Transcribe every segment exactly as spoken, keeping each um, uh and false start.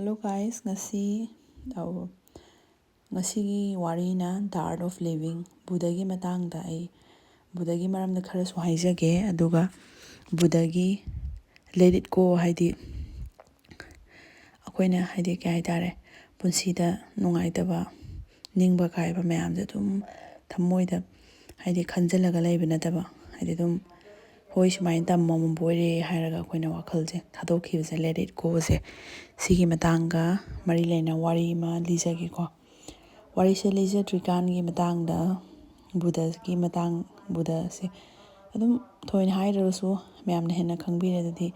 Hello guys, ꯉꯁꯤ ꯑꯧ, ꯉꯁꯤꯒꯤ ꯋꯥꯔꯤꯅ The Art of Living, ꯕꯨꯙꯒꯤ ꯃꯇꯥꯡꯗ꯫ ꯑꯩ ꯕꯨꯙꯒꯤ ꯃꯔꯝꯗ ꯈꯔꯁꯨ ꯍꯥꯏꯖꯒꯦ, ꯑꯗꯨꯒ ꯕꯨꯙꯒꯤ Let it go, ꯍꯥꯏꯗꯤ ꯑꯩꯈꯣꯏꯅ, ꯍꯥꯏꯗꯤ, ꯀꯩ ꯍꯥꯏꯇꯥꯔꯦ, ꯄꯨꯟꯁꯤꯗ ꯅꯨꯡꯉꯥꯏꯇꯕ, ꯅꯤꯡꯕ ꯀꯥꯏꯕ ꯃꯌꯥꯝꯁꯦ ꯑꯗꯨꯝ ꯊꯃꯣꯏꯗ, ꯍꯥꯏꯗꯤ, ꯈꯟꯖꯤꯜꯂꯒ ꯂꯩꯕ ꯅꯠꯇꯕ, ꯍꯥꯏꯗꯤ ꯑꯗꯨꯝ, "ꯍꯣꯏ, ꯁꯨꯃꯥꯏꯅ ꯇꯝꯃꯝꯕ ꯑꯣꯏꯔꯦ" ꯍꯥꯏꯔꯒ ꯑꯩꯈꯣꯏꯅ ꯋꯥꯈꯜꯁꯦ ꯊꯥꯗꯣꯛꯈꯤꯕꯁꯦ, Let it goꯁꯦ, ꯁꯤꯒꯤ ꯃꯇꯥꯡꯒ ꯃꯔꯤ ꯂꯩꯅ ꯋꯥꯔꯤ ꯑꯃ ꯂꯤꯖꯒꯦꯀꯣ꯫ ꯋꯥꯔꯤꯁꯦ ꯂꯤꯖꯗ꯭ꯔꯤꯀꯥꯟꯒꯤ ꯃꯇꯥꯡꯗ, ꯕꯨꯙꯒꯤ ꯃꯇꯥꯡ, ꯕꯨꯙꯁꯦ ꯑꯗꯨꯝ ꯊꯣꯏꯅ ꯍꯥꯏꯗ꯭ꯔꯒꯁꯨ ꯃꯌꯥꯝꯅ ꯍꯦꯟꯅ ꯈꯪꯕꯤꯔꯦ꯫ ꯑꯗꯨꯗꯤ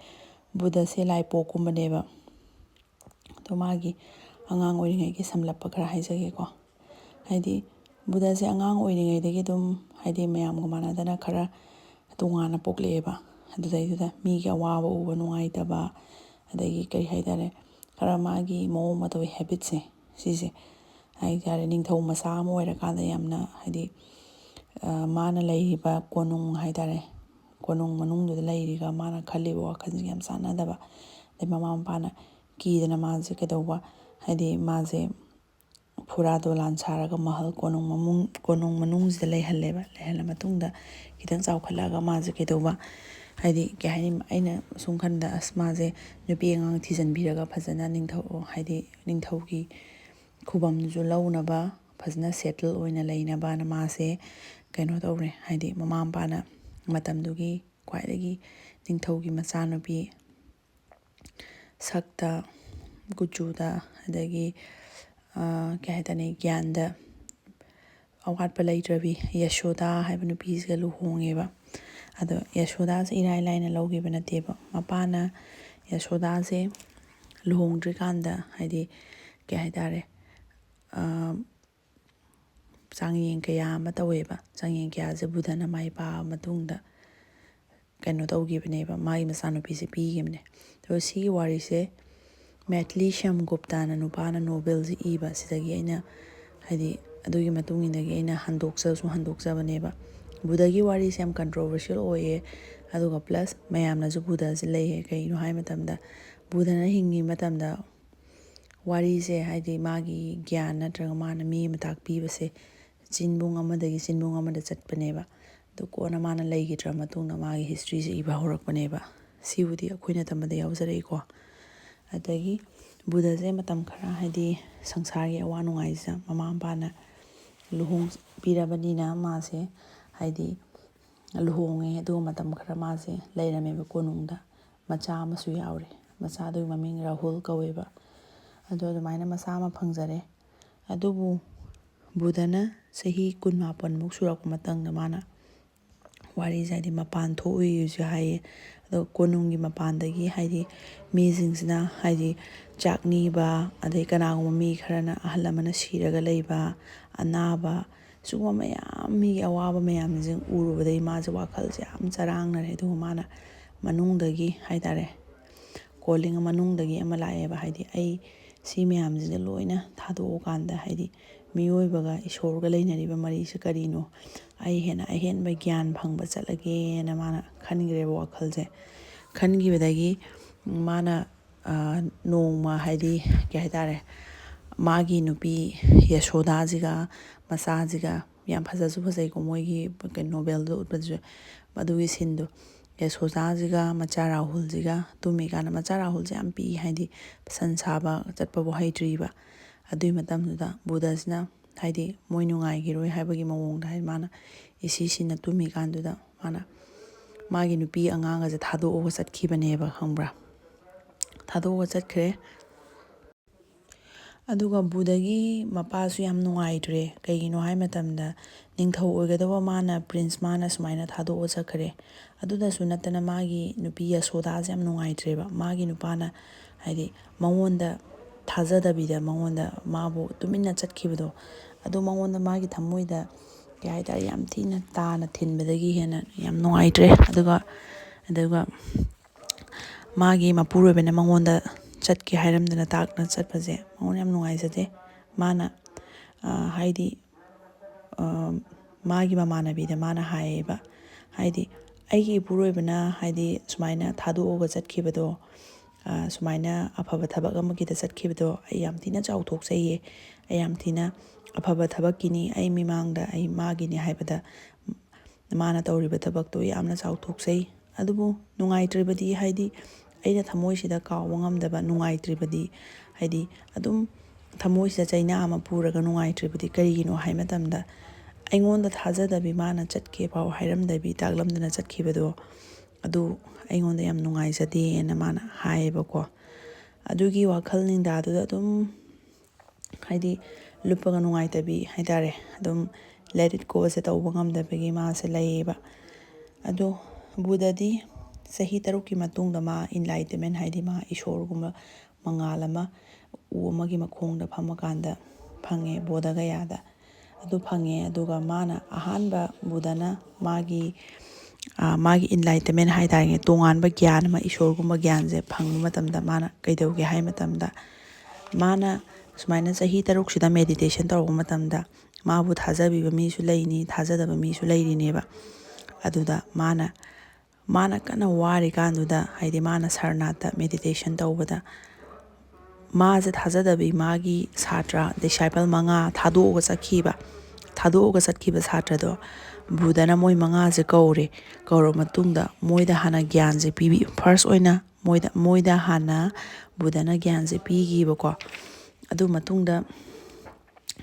ꯕꯨꯙꯁꯦ ꯂꯥꯏꯄꯣꯛꯀꯨꯝꯕꯅꯦꯕ꯫ ꯑꯗꯣ ꯃꯥꯒꯤ ꯑꯉꯥꯡ ꯑꯣꯏꯔꯤꯉꯩꯒꯤ ꯁꯝꯂꯞꯄ ꯈꯔ ꯍꯥꯏꯖꯒꯦꯀꯣ꯫ ꯍꯥꯏꯗꯤ ꯕꯨꯙꯁꯦ ꯑꯉꯥꯡ ꯑꯣꯏꯔꯤꯉꯩꯗꯒꯤ ꯑꯗꯨꯝ, ꯍꯥꯏꯗꯤ, ꯃꯌꯥꯝꯒ ꯃꯥꯟꯅꯗꯅ ꯈꯔ ꯇꯣꯉꯥꯟꯅ ꯄꯣꯛꯂꯛꯑꯦꯕ꯫ ꯑꯗꯨꯗꯩꯗꯨꯗ ꯃꯤꯒꯤ ꯑꯋꯥꯕ ꯎꯕ ꯅꯨꯡꯉꯥꯏꯇꯕ, ꯑꯗꯒꯤ, ꯀꯔꯤ ꯍꯥꯏꯇꯥꯔꯦ, ꯈꯔ ꯃꯥꯒꯤ ꯃꯑꯣꯡ ꯃꯇꯧ, ꯍꯦꯕꯤꯠꯁꯦ, ꯁꯤꯁꯦ ꯍꯥꯏꯇꯥꯔꯦ, ꯅꯤꯡꯊꯧ ꯃꯆꯥ ꯑꯃ ꯑꯣꯏꯔꯀꯥꯟꯗ ꯌꯥꯝꯅ, ꯍꯥꯏꯗꯤ, ꯑ, ꯃꯥꯅ ꯂꯩꯔꯤꯕ ꯀꯣꯅꯨꯡ ꯍꯥꯏꯇꯥꯔꯦ, ꯀꯣꯅꯨꯡ ꯃꯅꯨꯡꯗꯨꯗ ꯂꯩꯔꯤꯒ ꯃꯥꯅ ꯈꯜꯂꯤꯕ ꯋꯥꯈꯜꯁꯤꯒ ꯌꯥꯝ ꯆꯥꯟꯅꯗꯕ꯫ ꯑꯗꯩ ꯃꯃꯥ ꯃꯄꯥꯅ ꯀꯤꯗꯅ ꯃꯥꯁꯦ ꯀꯩꯗꯧꯕ, ꯍꯥꯏꯗꯤ ꯃꯥꯁꯦ ꯐꯨꯔꯥ ꯗꯣꯂꯥꯟ ꯁꯥꯔꯒ ꯃꯍꯜ, ꯀꯣꯅꯨꯡ ꯃꯃꯨꯡ-, ꯀꯣꯅꯨꯡ ꯃꯅꯨꯡꯁꯤꯗ ꯂꯩꯍꯜꯂꯦꯕ꯫ ꯂꯩꯍꯜꯂ ꯃꯇꯨꯡꯗ ꯈꯤꯇꯪ ꯆꯥꯎꯈꯠꯂꯛꯑꯒ ꯃꯥꯁꯦ ꯀꯩꯗꯧꯕ, ꯍꯥꯏꯗꯤ, ꯀꯩ ꯍꯥꯏꯅꯤ, ꯑꯩꯅ ꯁꯨꯝ ꯈꯟꯕꯗ, ꯑꯁ, ꯃꯥꯁꯦ ꯅꯨꯄꯤ ꯑꯉꯥꯡ ꯊꯤꯖꯤꯟꯕꯤꯔꯒ ꯐꯖꯅ ꯅꯤꯡꯊꯧ, ꯍꯥꯏꯗꯤ ꯅꯤꯡꯊꯧꯒꯤ ꯈꯨꯕꯝꯁꯨ ꯂꯧꯅꯕ, ꯐꯖꯅ ꯁꯦꯇꯜ ꯑꯣꯏꯅ ꯂꯩꯅꯕꯅ ꯃꯥꯁꯦ ꯀꯩꯅꯣ ꯇꯧꯔꯦ꯫ ꯍꯥꯏꯗꯤ ꯃꯃꯥ ꯃꯄꯥꯅ ꯃꯇꯝꯗꯨꯒꯤ ꯈ꯭ꯋꯥꯏꯗꯒꯤ ꯅꯤꯡꯊꯧꯒꯤ ꯃꯆꯥꯅꯨꯄꯤ, ꯁꯛꯇ, ꯀꯨꯆꯨꯗ, ꯑꯗꯒꯤ, ꯑ, ꯀꯩ ꯍꯥꯏꯇꯥꯔꯦ, ꯒ꯭ꯌꯥꯟꯗ ꯑꯋꯥꯠꯄ ꯂꯩꯇ꯭ꯔꯕꯤ ꯌꯁꯣꯗꯥ ꯍꯥꯏꯕ ꯅꯨꯄꯤꯁꯤꯒ ꯂꯨꯍꯣꯡꯉꯦꯕ꯫ ꯑꯗꯣ ꯌꯁꯣꯗꯥꯁꯦ ꯏꯔꯥꯏ ꯂꯥꯏꯅ ꯂꯧꯈꯤꯕ ꯅꯠꯇꯦꯕ꯫ ꯃꯄꯥꯅ ꯌꯁꯣꯗꯥꯁꯦ ꯂꯨꯍꯣꯡꯗ꯭ꯔꯤꯀꯥꯟꯗ, ꯍꯥꯏꯗꯤ, ꯀꯩ ꯍꯥꯏꯇꯥꯔꯦ, ꯑ, ꯆꯥꯡꯌꯦꯡ ꯀꯌꯥ ꯑꯃ ꯇꯧꯋꯦꯕ꯫ ꯆꯥꯡꯌꯦꯡ ꯀꯌꯥꯁꯦ ꯕꯨꯙꯅ ꯃꯥꯏ ꯄꯥꯛꯑ ꯃꯇꯨꯡꯗ ꯀꯩꯅꯣ ꯇꯧꯈꯤꯕꯅꯦꯕ, ꯃꯥꯒꯤ ꯃꯆꯥꯅꯨꯄꯤꯁꯦ ꯄꯤꯈꯤꯕꯅꯦ꯫ ꯑꯗꯣ ꯁꯤꯒꯤ ꯋꯥꯔꯤꯁꯦ ꯃꯦꯊꯂꯤ ꯁ꯭ꯌꯥꯝꯒꯨꯞꯇꯥꯅ ꯅꯨꯄꯥꯅ ꯅꯣꯕꯦꯜꯁꯦ ꯏꯕ, ꯁꯤꯗꯒꯤ ꯑꯩꯅ, ꯍꯥꯏꯗꯤ, ꯑꯗꯨꯒꯤ ꯃꯇꯨꯡ ꯏꯟꯅꯗꯒꯤ ꯑꯩꯅ ꯍꯟꯗꯣꯛꯆꯁꯨ ꯍꯟꯗꯣꯛꯆꯕꯅꯦꯕ꯫ ꯕꯨꯙꯒꯤ ꯋꯥꯔꯤꯁꯦ ꯌꯥꯝ ꯀꯟꯇ꯭ꯔꯣꯚꯔꯁꯤꯌꯦꯜ ꯑꯣꯏꯌꯦ, ꯑꯗꯨꯒ ꯄ꯭ꯂꯁ ꯃꯌꯥꯝꯅꯁꯨ ꯕꯨꯙꯁꯦ ꯂꯩꯌꯦ꯫ ꯀꯩꯒꯤꯅꯣ ꯍꯥꯏ ꯃꯇꯝꯗ, ꯕꯨꯙꯅ ꯍꯤꯡꯉꯤ ꯃꯇꯝꯗ ꯋꯥꯔꯤꯁꯦ, ꯍꯥꯏꯗꯤ ꯃꯥꯒꯤ ꯒ꯭ꯌꯥꯟ ꯅꯠꯇ꯭ꯔꯒ ꯃꯥꯅ ꯃꯤ ꯑꯃ ꯇꯥꯛꯄꯤꯕꯁꯦ ꯆꯤꯟꯕꯨꯡ ꯑꯃꯗꯒꯤ ꯆꯤꯟꯕꯨꯡ ꯑꯃꯗ ꯆꯠꯄꯅꯦꯕ꯫ ꯑꯗꯨ ꯀꯣꯟꯅ ꯃꯥꯅ ꯂꯩꯈꯤꯗ꯭ꯔ ꯃꯇꯨꯡꯗ ꯃꯥꯒꯤ ꯍꯤꯁꯇ꯭ꯔꯤꯁꯦ ꯏꯕ ꯍꯧꯔꯛꯄꯅꯦꯕ꯫ ꯁꯤꯕꯨꯗꯤ ꯑꯩꯈꯣꯏꯅ ꯇꯝꯕꯗ ꯌꯥꯎꯖꯔꯛꯏꯀꯣ꯫ ꯑꯗꯒꯤ ꯕꯨꯙꯁꯦ ꯃꯇꯝ ꯈꯔ, ꯍꯥꯏꯗꯤ ꯁꯪꯁꯥꯔꯒꯤ ꯑꯋꯥ ꯅꯨꯡꯉꯥꯏꯁꯤꯗ ꯃꯃꯥ ꯃꯄꯥꯅ ꯂꯨꯍꯣꯡꯕꯤꯔꯕꯅꯤꯅ ꯃꯥꯁꯦ, ꯍꯥꯏꯗꯤ ꯂꯨꯍꯣꯡꯉꯦ꯫ ꯑꯗꯨꯒ ꯃꯇꯝ ꯈꯔ ꯃꯥꯁꯦ ꯂꯩꯔꯝꯃꯦꯕ ꯀꯣꯅꯨꯡꯗ꯫ ꯃꯆꯥ ꯑꯃꯁꯨ ꯌꯥꯎꯔꯦ꯫ ꯃꯆꯥꯗꯨꯒꯤ ꯃꯃꯤꯡ ꯔꯥꯍꯨꯜ ꯀꯧꯋꯦꯕ꯫ ꯑꯗꯣ ꯑꯗꯨꯃꯥꯏꯅ ꯃꯆꯥ ꯑꯃ ꯐꯪꯖꯔꯦ꯫ ꯑꯗꯨꯕꯨ ꯕꯨꯙꯅ ꯆꯍꯤ ꯀꯨꯟꯃꯥꯄꯟꯃꯨꯛ ꯁꯨꯔꯛꯄ ꯃꯇꯝꯗ ꯃꯥꯅ ꯋꯥꯔꯤꯁꯦ, ꯍꯥꯏꯗꯤ ꯃꯄꯥꯟ ꯊꯣꯛꯎꯏꯁꯨ ꯍꯥꯏꯌꯦ꯫ ꯑꯗꯣ ꯀꯣꯅꯨꯡꯒꯤ ꯃꯄꯥꯟꯗꯒꯤ, ꯍꯥꯏꯗꯤ ꯃꯤꯁꯤꯡꯁꯤꯅ, ꯍꯥꯏꯗꯤ ꯆꯥꯛ ꯅꯤꯕ, ꯑꯗꯩ ꯀꯅꯥꯒꯨꯝꯕ ꯃꯤ ꯈꯔꯅ, ꯑꯍꯜ ꯑꯃꯅ ꯁꯤꯔꯒ ꯂꯩꯕ, ꯑꯅꯥꯕ, ꯁꯤꯒꯨꯝꯕ ꯃꯌꯥꯝ, ꯃꯤꯒꯤ ꯑꯋꯥꯕ ꯃꯌꯥꯝꯁꯦ ꯎꯔꯨꯕꯗꯒꯤ ꯃꯥꯁꯦ ꯋꯥꯈꯜꯁꯦ ꯌꯥꯝ ꯆꯔꯥꯡꯅꯔꯦ꯫ ꯑꯗꯨꯒ ꯃꯥꯅ ꯃꯅꯨꯡꯗꯒꯤ ꯍꯥꯏꯇꯥꯔꯦ, ꯀꯣꯂꯤꯡ ꯃꯅꯨꯡꯗꯒꯤ ꯑꯃ ꯂꯥꯛꯑꯦꯕ, ꯍꯥꯏꯗꯤ ꯑꯩ ꯁꯤ ꯃꯌꯥꯝꯁꯤꯗ ꯂꯣꯏꯅ ꯊꯥꯗꯣꯛꯑꯀꯥꯟꯗ, ꯍꯥꯏꯗꯤ ꯃꯤꯑꯣꯏꯕꯒ ꯏꯁꯣꯔꯒ ꯂꯩꯅꯔꯤꯕ ꯃꯔꯤꯁꯦ ꯀꯔꯤꯅꯣ, ꯑꯩ ꯍꯦꯟꯅ ꯑꯍꯦꯟꯕ ꯒ꯭ꯌꯥꯟ ꯐꯪꯕ ꯆꯠꯂꯒꯦꯅ ꯃꯥꯅ ꯈꯟꯈ꯭ꯔꯦꯕ ꯋꯥꯈꯜꯁꯦ꯫ ꯈꯟꯈꯤꯕꯗꯒꯤ ꯃꯥꯅ, ꯑ, ꯅꯣꯡꯃ, ꯍꯥꯏꯗꯤ ꯀꯩ ꯍꯥꯏꯇꯥꯔꯦ, ꯃꯥꯒꯤ ꯅꯨꯄꯤ ꯌꯁꯣꯗꯥꯁꯤꯒ ꯃꯆꯥꯁꯤꯒ, ꯌꯥꯝ ꯐꯖꯁꯨ ꯐꯖꯩꯀꯣ ꯃꯣꯏꯒꯤ ꯀꯩꯅꯣ ꯅꯣꯕꯦꯜꯗ ꯎꯠꯄꯗꯨꯁꯨ, ꯑꯗꯨꯒꯤ ꯁꯤꯟꯗꯣ꯫ ꯌꯁꯣꯗꯥꯁꯤꯒ ꯃꯆꯥ ꯔꯥꯍꯨꯜꯁꯤꯒ ꯇꯨꯝꯃꯤꯀꯥꯟꯗ, ꯃꯆꯥ ꯔꯥꯍꯨꯜꯁꯦ ꯌꯥꯝ ꯄꯤꯛꯏ, ꯍꯥꯏꯗꯤ ꯁꯟ ꯁꯥꯕ ꯆꯠꯄꯕꯨ ꯍꯩꯇ꯭ꯔꯤꯕ꯫ ꯑꯗꯨꯒꯤ ꯃꯇꯝꯗꯨꯗ ꯕꯨꯙꯁꯤꯅ, ꯍꯥꯏꯗꯤ ꯃꯣꯏ ꯅꯨꯡꯉꯥꯏꯈꯤꯔꯣꯏ ꯍꯥꯏꯕꯒꯤ ꯃꯑꯣꯡꯗ, ꯍꯥꯏꯗꯤ ꯃꯥꯅ ꯏꯁꯤꯁꯤꯅ ꯇꯨꯝꯃꯤꯀꯥꯟꯗꯨꯗ ꯃꯥꯅ ꯃꯥꯒꯤ ꯅꯨꯄꯤ ꯑꯉꯥꯡꯒꯁꯦ ꯊꯥꯗꯣꯛꯑꯒ ꯆꯠꯈꯤꯕꯅꯦꯕ, ꯈꯪꯕ꯭ꯔꯥ? ꯊꯥꯗꯣꯛꯑꯒ ꯆꯠꯈ꯭ꯔꯦ꯫ ꯑꯗꯨꯒ ꯕꯨꯙꯒꯤ ꯃꯄꯥꯁꯨ ꯌꯥꯝ ꯅꯨꯡꯉꯥꯏꯇ꯭ꯔꯦ꯫ ꯀꯩꯒꯤꯅꯣ ꯍꯥꯏ ꯃꯇꯝꯗ, ꯅꯤꯡꯊꯧ ꯑꯣꯏꯒꯗꯕ ꯃꯥꯅ, ꯄ꯭ꯔꯤꯟꯁ ꯃꯥꯅ ꯁꯨꯃꯥꯏꯅ ꯊꯥꯗꯣꯛꯑ ꯆꯠꯈ꯭ꯔꯦ꯫ ꯑꯗꯨꯗꯁꯨ ꯅꯠꯇꯅ ꯃꯥꯒꯤ ꯅꯨꯄꯤ ꯌꯁꯣꯗꯥꯁꯦ ꯌꯥꯝ ꯅꯨꯡꯉꯥꯏꯇ꯭ꯔꯦꯕ꯫ ꯃꯥꯒꯤ ꯅꯨꯄꯥꯅ, ꯍꯥꯏꯗꯤ ꯃꯉꯣꯟꯗ ꯊꯥꯖꯗꯕꯤꯗ, ꯃꯉꯣꯟꯗ, ꯃꯥꯕꯨ ꯇꯨꯃꯤꯟꯅ ꯆꯠꯈꯤꯕꯗꯣ, ꯑꯗꯨ ꯃꯉꯣꯟꯗ ꯃꯥꯒꯤ ꯊꯃꯣꯏꯗ, ꯀꯩ ꯍꯥꯏꯇꯥꯔꯦ, ꯌꯥꯝ ꯊꯤꯅ ꯇꯥꯅ ꯊꯤꯟꯕꯗꯒꯤ ꯍꯦꯟꯅ ꯌꯥꯝ ꯅꯨꯡꯉꯥꯏꯇ꯭ꯔꯦ꯫ ꯑꯗꯨꯒ, ꯑꯗꯨꯒ ꯃꯥꯒꯤ ꯃꯄꯨꯔꯣꯏꯕꯅ ꯃꯉꯣꯟꯗ ꯆꯠꯀꯦ ꯍꯥꯏꯔꯝꯗꯅ ꯇꯥꯛꯅ ꯆꯠꯄꯁꯦ ꯃꯉꯣꯟꯗ ꯌꯥꯝ ꯅꯨꯡꯉꯥꯏꯖꯗꯦ꯫ ꯃꯥꯅ, ꯑ, ꯍꯥꯏꯗꯤ, ꯑ, ꯃꯥꯒꯤ ꯃꯃꯥꯟꯅꯕꯤꯗ ꯃꯥꯅ ꯍꯥꯏꯌꯦꯕ, ꯍꯥꯏꯗꯤ, "ꯑꯩꯒꯤ ꯏꯄꯨꯔꯣꯏꯕꯅ, ꯍꯥꯏꯗꯤ, ꯁꯨꯃꯥꯏꯅ ꯊꯥꯗꯣꯛꯑꯒ ꯆꯠꯈꯤꯕꯗꯣ, ꯁꯨꯃꯥꯏꯅ ꯑꯐꯕ ꯊꯕꯛ ꯑꯃꯒꯤꯗ ꯆꯠꯈꯤꯕꯗꯣ ꯑꯩ ꯌꯥꯝ ꯊꯤꯅ ꯆꯥꯎꯊꯣꯛꯆꯩꯌꯦ꯫ ꯑꯩ ꯌꯥꯝ ꯊꯤꯅ ꯑꯐꯕ ꯊꯕꯛꯀꯤꯅꯤ, ꯑꯩ ꯃꯤꯃꯥꯡꯗ ꯑꯩ ꯃꯥꯒꯤꯅꯤ ꯍꯥꯏꯕꯗ ꯃꯥꯅ ꯇꯧꯔꯤꯕ ꯊꯕꯛꯇꯣ ꯌꯥꯝꯅ ꯆꯥꯎꯊꯣꯛꯆꯩ꯫ ꯑꯗꯨꯕꯨ ꯅꯨꯡꯉꯥꯏꯇ꯭ꯔꯤꯕꯗꯤ, ꯍꯥꯏꯗꯤ, ꯑꯩꯅ ꯊꯃꯣꯏꯁꯤꯗ ꯀꯥꯎꯕ ꯉꯝꯗꯕ ꯅꯨꯡꯉꯥꯏꯇ꯭ꯔꯤꯕꯗꯤ, ꯍꯥꯏꯗꯤ, ꯑꯗꯨꯝ ꯊꯃꯣꯏꯁꯤꯗ ꯆꯩꯅꯥ ꯑꯃ ꯄꯨꯔꯒ ꯅꯨꯡꯉꯥꯏꯇ꯭ꯔꯤꯕꯗꯤ ꯀꯔꯤꯒꯤꯅꯣ ꯍꯥꯏ ꯃꯇꯝꯗ, ꯑꯩꯉꯣꯟꯗ ꯊꯥꯖꯗꯕꯤ, ꯃꯥꯅ ꯆꯠꯀꯦ ꯐꯥꯎ ꯍꯥꯏꯔꯝꯗꯕꯤ, ꯇꯥꯛꯂꯝꯗꯅ ꯆꯠꯈꯤꯕꯗꯣ, ꯑꯗꯨ ꯑꯩꯉꯣꯟꯗ ꯌꯥꯝ ꯅꯨꯡꯉꯥꯏꯖꯗꯦꯅ ꯃꯥꯅ ꯍꯥꯏꯌꯦꯕꯀꯣ꯫ ꯑꯗꯨꯒꯤ ꯋꯥꯈꯜ ꯅꯤꯡꯗꯥꯗꯨꯗ ꯑꯗꯨꯝ, ꯍꯥꯏꯗꯤ, ꯂꯨꯞꯄꯒ ꯅꯨꯡꯉꯥꯏꯇꯕꯤ ꯍꯥꯏ ꯇꯥꯔꯦ, ꯑꯗꯨꯝ let it goꯁꯦ ꯇꯧꯕ ꯉꯝꯗꯕꯒꯤ ꯃꯥꯁꯦ ꯂꯩꯌꯦꯕ꯫ ꯑꯗꯣ ꯕꯨꯙꯗꯤ ꯆꯍꯤ ꯇꯔꯨꯛꯀꯤ ꯃꯇꯨꯡꯗ ꯃꯥ enlightenment, ꯍꯥꯏꯗꯤ ꯃꯥ ꯏꯁꯣꯔꯒꯨꯝꯕ ꯃꯉꯥꯜ ꯑꯃ ꯎ ꯑꯃꯒꯤ ꯃꯈꯣꯡꯗ ꯐꯝꯃꯀꯥꯟꯗ ꯐꯪꯉꯦ, ꯕꯣꯙꯒꯌꯥꯗ꯫ ꯑꯗꯨ ꯐꯪꯉꯦ꯫ ꯑꯗꯨꯒ ꯃꯥꯅ ꯑꯍꯥꯟꯕ, ꯕꯨꯙꯅ ꯃꯥꯒꯤ, ꯃꯥꯒꯤ enlightenment ꯍꯥꯏ ꯇꯥꯔꯦꯅꯦ, ꯇꯣꯉꯥꯟꯕ ꯒ꯭ꯌꯥꯟ ꯑꯃ, ꯏꯁꯣꯔꯒꯨꯝꯕ ꯒ꯭ꯌꯥꯟꯁꯦ ꯐꯪꯕ ꯃꯇꯝꯗ ꯃꯥꯅ ꯀꯩꯗꯧꯒꯦ ꯍꯥꯏ ꯃꯇꯝꯗ, ꯃꯥꯅ ꯁꯨꯃꯥꯏꯅ ꯆꯍꯤ ꯇꯔꯨꯛꯁꯤꯗ meditation ꯇꯧꯔꯛꯄ ꯃꯇꯝꯗ, ꯃꯥꯕꯨ ꯊꯥꯖꯕꯤꯕ ꯃꯤꯁꯨ ꯂꯩꯅꯤ, ꯊꯥꯖꯗꯕ ꯃꯤꯁꯨ ꯂꯩꯔꯤꯅꯦꯕ꯫ ꯑꯗꯨꯗ ꯃꯥꯅ, ꯃꯥꯅ ꯀꯟꯅ ꯋꯥꯔꯤꯀꯥꯟꯗꯨꯗ, ꯍꯥꯏꯗꯤ ꯃꯥꯅ ꯁꯔꯅꯥꯠꯇ meditation ꯇꯧꯕꯗ, ꯃꯥꯁꯦ ꯊꯥꯖꯗꯕꯤ ꯃꯥꯒꯤ ꯁꯥꯇ꯭ꯔ, disciple ꯃꯉꯥ ꯊꯥꯗꯣꯛꯑꯒ ꯆꯠꯈꯤꯕ꯫ ꯊꯥꯗꯣꯛꯑꯒ ꯆꯠꯈꯤꯕ ꯁꯥꯇ꯭ꯔꯗꯣ ꯕꯨꯙꯅ ꯃꯣꯏ ꯃꯉꯥꯁꯦ ꯀꯧꯔꯦ꯫ ꯀꯧꯔꯕ ꯃꯇꯨꯡꯗ ꯃꯣꯏꯗ ꯍꯥꯟꯅ ꯒ꯭ꯌꯥꯟꯁꯦ ꯄꯤꯕꯤ, first ꯑꯣꯏꯅ ꯃꯣꯏꯗ, ꯃꯣꯏꯗ ꯍꯥꯟꯅ ꯕꯨꯙꯅ ꯒ꯭ꯌꯥꯟꯁꯦ ꯄꯤꯈꯤꯕꯀꯣ꯫ ꯑꯗꯨ ꯃꯇꯨꯡꯗ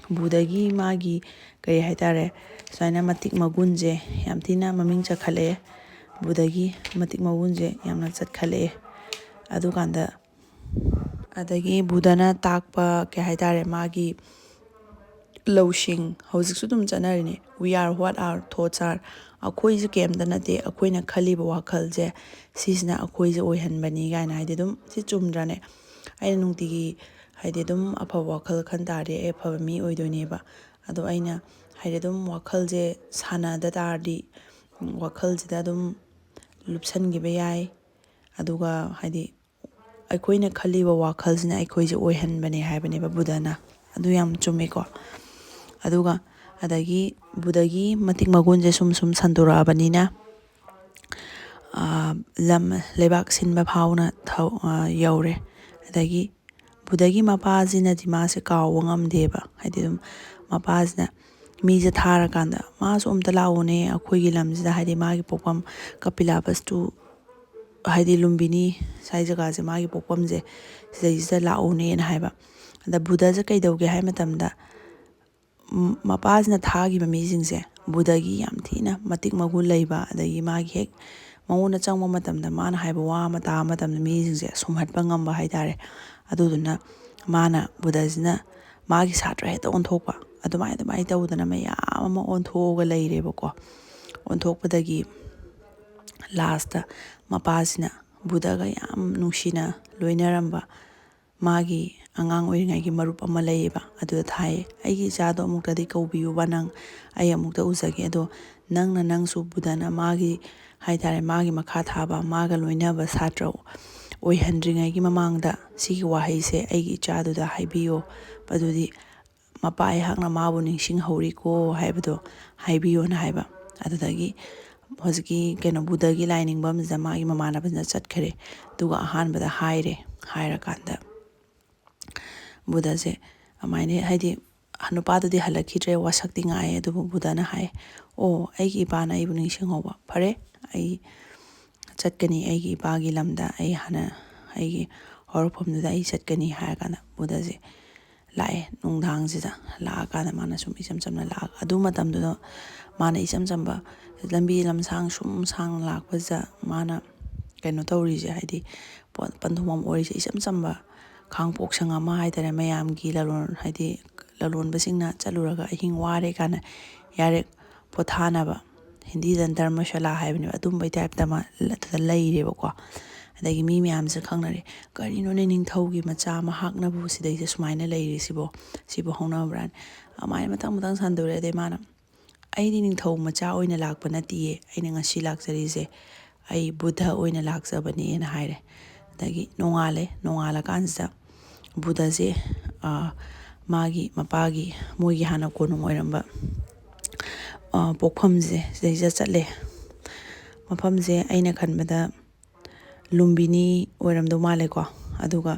ꯕꯨꯙꯒꯤ ꯃꯥꯒꯤ, ꯀꯔꯤ ꯍꯥꯏ ꯇꯥꯔꯦ, ꯁꯨꯃꯥꯏꯅ ꯃꯇꯤꯛ ꯃꯒꯨꯟꯁꯦ ꯌꯥꯝ ꯊꯤꯅ ꯃꯃꯤꯡ ꯆꯠꯈꯠꯂꯛꯑꯦ꯫ ꯕꯨꯙꯒꯤ ꯃꯇꯤꯛ ꯃꯒꯨꯟꯁꯦ ꯌꯥꯝꯅ ꯆꯠꯈꯠꯂꯛꯑꯦ꯫ ꯑꯗꯨꯀꯥꯟꯗ, ꯑꯗꯒꯤ ꯕꯨꯙꯅ ꯇꯥꯛꯄ, ꯀꯩ ꯍꯥꯏ ꯇꯥꯔꯦ, ꯃꯥꯒꯤ ꯂꯧꯁꯤꯡ ꯍꯧꯖꯤꯛꯁꯨ ꯑꯗꯨꯝ ꯆꯠꯅꯔꯤꯅꯤ, "We are what our thoughts are"꯫ ꯑꯩꯈꯣꯏꯁꯦ ꯀꯩꯝꯇ ꯅꯠꯇꯦ, ꯑꯩꯈꯣꯏꯅ ꯈꯜꯂꯤꯕ ꯋꯥꯈꯜꯁꯦ, ꯁꯤꯁꯤꯅ ꯑꯩꯈꯣꯏꯁꯦ ꯑꯣꯏꯍꯟꯕꯅꯤ ꯀꯥꯏꯅ, ꯍꯥꯏꯗꯤ, ꯑꯗꯨꯝ ꯁꯤ ꯆꯨꯝꯗ꯭ꯔꯅꯦ? ꯑꯩꯅ ꯅꯨꯡꯇꯤꯒꯤ, ꯍꯥꯏꯗꯤ, ꯑꯗꯨꯝ ꯑꯐꯕ ꯋꯥꯈꯜ ꯈꯟ ꯇꯥꯔꯗꯤ ꯑꯩ ꯑꯐꯕ ꯃꯤ ꯑꯣꯏꯗꯣꯏꯅꯦꯕ꯫ ꯑꯗꯣ ꯑꯩꯅ, ꯍꯥꯏꯗꯤ, ꯑꯗꯨꯝ ꯋꯥꯈꯜꯁꯦ ꯁꯥꯟꯅꯗ ꯇꯥꯔꯗꯤ, ꯋꯥꯈꯜꯁꯤꯗ ꯑꯗꯨꯝ ꯂꯨꯞꯁꯟꯈꯤꯕ ꯌꯥꯏ꯫ ꯑꯗꯨꯒ, ꯍꯥꯏꯗꯤ, ꯑꯩꯈꯣꯏꯅ ꯈꯜꯂꯤꯕ ꯋꯥꯈꯜꯁꯤꯅ ꯑꯩꯈꯣꯏꯁꯦ ꯑꯣꯏꯍꯟꯕꯅꯦ ꯍꯥꯏꯕꯅꯦꯕ ꯕꯨꯙꯅ꯫ ꯑꯗꯨ ꯌꯥꯝ ꯆꯨꯝꯃꯤꯀꯣ꯫ ꯑꯗꯨꯒ ꯑꯗꯒꯤ ꯕꯨꯙꯒꯤ ꯃꯇꯤꯛ ꯃꯒꯨꯟꯁꯦ ꯁꯨꯝ ꯁꯨꯝ ꯁꯟꯗꯣꯔꯛꯑꯕꯅꯤꯅ, ꯂꯝ ꯂꯩꯕꯥꯛ ꯁꯤꯟꯕ ꯐꯥꯎꯅ ꯌꯧꯔꯦ꯫ ꯑꯗꯒꯤ ꯕꯨꯙꯒꯤ ꯃꯄꯥꯁꯤꯅꯗꯤ ꯃꯥꯁꯦ ꯀꯥꯎꯕ ꯉꯝꯗꯦꯕ꯫ ꯍꯥꯏꯗꯤ ꯑꯗꯨꯝ ꯃꯄꯥꯁꯤꯅ ꯃꯤꯁꯦ ꯊꯥꯔꯀꯥꯟꯗ, "ꯃꯥꯁꯨ ꯑꯝꯇ ꯂꯥꯛꯎꯅꯦ ꯑꯩꯈꯣꯏꯒꯤ ꯂꯝꯁꯤꯗ", ꯍꯥꯏꯗꯤ ꯃꯥꯒꯤ ꯄꯣꯛꯐꯝ ꯀꯄꯤꯂꯥꯕꯁꯇꯨ, ꯍꯥꯏꯗꯤ ꯂꯨꯝꯕꯤꯅꯤ ꯁ꯭ꯋꯥꯏ ꯖꯒꯥꯁꯦ, ꯃꯥꯒꯤ ꯄꯣꯛꯐꯝꯁꯦ, ꯁꯤꯗꯩꯁꯤꯗ ꯂꯥꯛꯎꯅꯦꯅ ꯍꯥꯏꯕ꯫ ꯑꯗ ꯕꯨꯙꯁꯦ ꯀꯩꯗꯧꯒꯦ ꯍꯥꯏ ꯃꯇꯝꯗ, ꯃꯄꯥꯁꯤꯅ ꯊꯥꯈꯤꯕ ꯃꯤꯁꯤꯡꯁꯦ ꯕꯨꯙꯒꯤ ꯌꯥꯝ ꯊꯤꯅ ꯃꯇꯤꯛ ꯃꯒꯨꯟ ꯂꯩꯕ, ꯑꯗꯒꯤ ꯃꯥꯒꯤ ꯍꯦꯛ ꯃꯉꯣꯟꯗ ꯆꯪꯕ ꯃꯇꯝꯗ, ꯃꯥꯅ ꯍꯥꯏꯕ ꯋꯥ ꯑꯃ ꯇꯥꯕ ꯃꯇꯝꯗ ꯃꯤꯁꯤꯡꯁꯦ ꯁꯨꯝꯍꯠꯄ ꯉꯝꯕ ꯍꯥꯏ ꯇꯥꯔꯦ꯫ ꯑꯗꯨꯗꯨꯅ ꯃꯥꯅ, ꯕꯨꯙꯁꯤꯅ ꯃꯥꯒꯤ ꯁꯥꯇ꯭ꯔ ꯍꯦꯛꯇ ꯑꯣꯟꯊꯣꯛꯄ꯫ ꯑꯗꯨꯃꯥꯏ ꯑꯗꯨꯃꯥꯏꯅ ꯇꯧꯗꯅ ꯃꯌꯥꯝ ꯑꯃ ꯑꯣꯟꯊꯣꯛꯑꯒ ꯂꯩꯔꯦꯕꯀꯣ꯫ ꯑꯣꯟꯊꯣꯛꯄꯗꯒꯤ ꯂꯥꯁꯇ ꯃꯄꯥꯁꯤꯅ ꯕꯨꯙꯒ ꯌꯥꯝ ꯅꯨꯡꯁꯤꯅ ꯂꯣꯏꯅꯔꯝꯕ ꯃꯥꯒꯤ ꯑꯉꯥꯡ ꯑꯣꯏꯔꯤꯉꯩꯒꯤ ꯃꯔꯨꯞ ꯑꯃ ꯂꯩꯌꯦꯕ꯫ ꯑꯗꯨꯗ ꯊꯥꯏꯌꯦ, "ꯑꯩꯒꯤ ꯏꯆꯥꯗꯣ ꯑꯃꯨꯛꯇꯗꯤ ꯀꯧꯕꯤꯌꯨꯕ ꯅꯪ, ꯑꯩ ꯑꯃꯨꯛꯇ ꯎꯖꯒꯦ꯫ ꯑꯗꯣ ꯅꯪꯅ, ꯅꯪꯁꯨ ꯕꯨꯙꯅ ꯃꯥꯒꯤ, ꯍꯥꯏ ꯇꯥꯔꯦ, ꯃꯥꯒꯤ ꯃꯈꯥ ꯊꯥꯕ, ꯃꯥꯒ ꯂꯣꯏꯅꯕ ꯁꯥꯇ꯭ꯔ ꯑꯣꯏꯍꯟꯗ꯭ꯔꯤꯉꯩꯒꯤ ꯃꯃꯥꯡꯗ ꯁꯤꯒꯤ ꯋꯥꯍꯩꯁꯦ ꯑꯩꯒꯤ ꯏꯆꯥꯗꯨꯗ ꯍꯥꯏꯕꯤꯌꯣ꯫ ꯑꯗꯨꯗꯤ ꯃꯄꯥ ꯑꯩꯍꯥꯛꯅ ꯃꯥꯕꯨ ꯅꯤꯡꯁꯤꯡꯍꯧꯔꯤꯀꯣ ꯍꯥꯏꯕꯗꯣ ꯍꯥꯏꯕꯤꯌꯣꯅ" ꯍꯥꯏꯕ꯫ ꯑꯗꯨꯗꯒꯤ ꯍꯧꯖꯤꯛꯀꯤ ꯀꯩꯅꯣ ꯕꯨꯙꯒꯤ ꯂꯥꯏ ꯅꯤꯡꯐꯝꯁꯤꯗ ꯃꯥꯒꯤ ꯃꯃꯥꯟꯅꯕꯁꯤꯅ ꯆꯠꯈꯔꯦ꯫ ꯑꯗꯨꯒ ꯑꯍꯥꯟꯕꯗ ꯍꯥꯏꯔꯦ꯫ ꯍꯥꯏꯔꯀꯥꯟꯗ ꯕꯨꯙꯁꯦ ꯑꯗꯨꯃꯥꯏꯅ, ꯍꯥꯏꯗꯤ ꯅꯨꯄꯥꯗꯨꯗꯤ ꯍꯜꯂꯛꯈꯤꯗ꯭ꯔꯦ, ꯋꯥꯁꯛꯇꯤ ꯉꯥꯏ꯫ ꯑꯗꯨꯕꯨ ꯕꯨꯙꯅ ꯍꯥꯏ, "ꯑꯣ, ꯑꯩꯒꯤ ꯏꯄꯥꯅ ꯑꯩꯕꯨ ꯅꯤꯡꯁꯤꯡꯍꯧꯕ꯫ ꯐꯔꯦ, ꯑꯩ ꯆꯠꯀꯅꯤ, ꯑꯩꯒꯤ ꯏꯄꯥꯒꯤ ꯂꯝꯗ, ꯑꯩ ꯍꯥꯟꯅ ꯑꯩꯒꯤ ꯍꯧꯔꯛꯐꯝꯗꯨꯗ ꯑꯩ ꯆꯠꯀꯅꯤ" ꯍꯥꯏꯔꯀꯥꯟꯗ ꯕꯨꯙꯁꯦ ꯂꯥꯛꯑꯦ꯫ ꯅꯨꯡꯗꯥꯡꯁꯤꯗ ꯂꯥꯛꯑꯀꯥꯟꯗ ꯃꯥꯅ ꯁꯨꯝ ꯏꯆꯝ ꯆꯝꯅ ꯂꯥꯛ-, ꯑꯗꯨ ꯃꯇꯝꯗꯨꯗ ꯃꯥꯅ ꯏꯆꯝ ꯆꯝꯕ ꯂꯝꯕꯤ ꯂꯝꯁꯥꯡ ꯁꯨꯝ ꯁꯥꯡꯅ ꯂꯥꯛꯄꯁꯤꯗ ꯃꯥꯅ ꯀꯩꯅꯣ ꯇꯧꯔꯤꯁꯦ, ꯍꯥꯏꯗꯤ ꯄꯣ-, ꯄꯟꯊꯨꯡꯐꯝ ꯑꯣꯏꯔꯤꯁꯦ ꯏꯆꯝ ꯆꯝꯕ ꯈꯥꯡꯄꯣꯛꯁꯪ ꯑꯃ ꯍꯥꯏ ꯇꯥꯔꯦ, ꯃꯌꯥꯝꯒꯤ ꯂꯂꯣꯟ, ꯍꯥꯏꯗꯤ ꯂꯂꯣꯟꯕꯁꯤꯡꯅ ꯆꯠꯂꯨꯔꯒ ꯑꯍꯤꯡ ꯋꯥꯔꯦ ꯀꯥꯏꯅ ꯌꯥꯔꯦꯛ ꯄꯣꯊꯥꯅꯕ, ꯍꯤꯟꯗꯤꯗ ꯙꯔꯃꯁꯥꯂꯥ ꯍꯥꯏꯕꯅꯦꯕ, ꯑꯗꯨꯝꯕꯩ ꯇꯥꯏꯞꯇ ꯑꯃ ꯑꯗꯨꯗ ꯂꯩꯔꯦꯕꯀꯣ꯫ ꯑꯗꯒꯤ ꯃꯤ ꯃꯌꯥꯝꯁꯦ ꯈꯪꯅꯔꯦ, "ꯀꯔꯤꯅꯣꯅꯦ, ꯅꯤꯡꯊꯧꯒꯤ ꯃꯆꯥ ꯃꯍꯥꯛꯅꯕꯨ ꯁꯤꯗꯩꯁꯤꯗ ꯁꯨꯃꯥꯏꯅ ꯂꯩꯔꯤꯁꯤꯕꯣ? ꯁꯤꯕꯨ ꯍꯧꯅꯕ꯭ꯔꯥꯅꯦ?" ꯑꯗꯨꯃꯥꯏꯅ ꯃꯊꯪ ꯃꯊꯪ ꯁꯟꯗꯣꯔꯛꯑꯦ꯫ ꯑꯗꯩ ꯃꯥꯅ, "ꯑꯩꯗꯤ ꯅꯤꯡꯊꯧ ꯃꯆꯥ ꯑꯣꯏꯅ ꯂꯥꯛꯄ ꯅꯠꯇꯤꯌꯦ, ꯑꯩꯅ ꯉꯁꯤ ꯂꯥꯛꯆꯔꯤꯁꯦ ꯑꯩ ꯕꯨꯙ ꯑꯣꯏꯅ ꯂꯥꯛꯆꯕꯅꯦꯅ" ꯍꯥꯏꯔꯦ꯫ ꯑꯗꯒꯤ ꯅꯣꯡꯉꯥꯜꯂꯦ꯫ ꯅꯣꯡꯉꯥꯜꯂꯀꯥꯟꯁꯤꯗ ꯕꯨꯙꯁꯦ, ꯑ, ꯃꯥꯒꯤ ꯃꯄꯥꯒꯤ, ꯃꯣꯏꯒꯤ ꯍꯥꯟꯅ ꯀꯣꯅꯨꯡ ꯑꯣꯏꯔꯝꯕ, ꯑ, ꯄꯣꯛꯐꯝꯁꯦ ꯁꯤꯗꯩꯁꯤꯗ ꯆꯠꯂꯦ꯫ ꯃꯐꯝꯁꯦ ꯑꯩꯅ ꯈꯟꯕꯗ ꯂꯨꯝꯕꯤꯅꯤ ꯑꯣꯏꯔꯝꯗꯧ ꯃꯥꯜꯂꯦꯀꯣ꯫ ꯑꯗꯨꯒ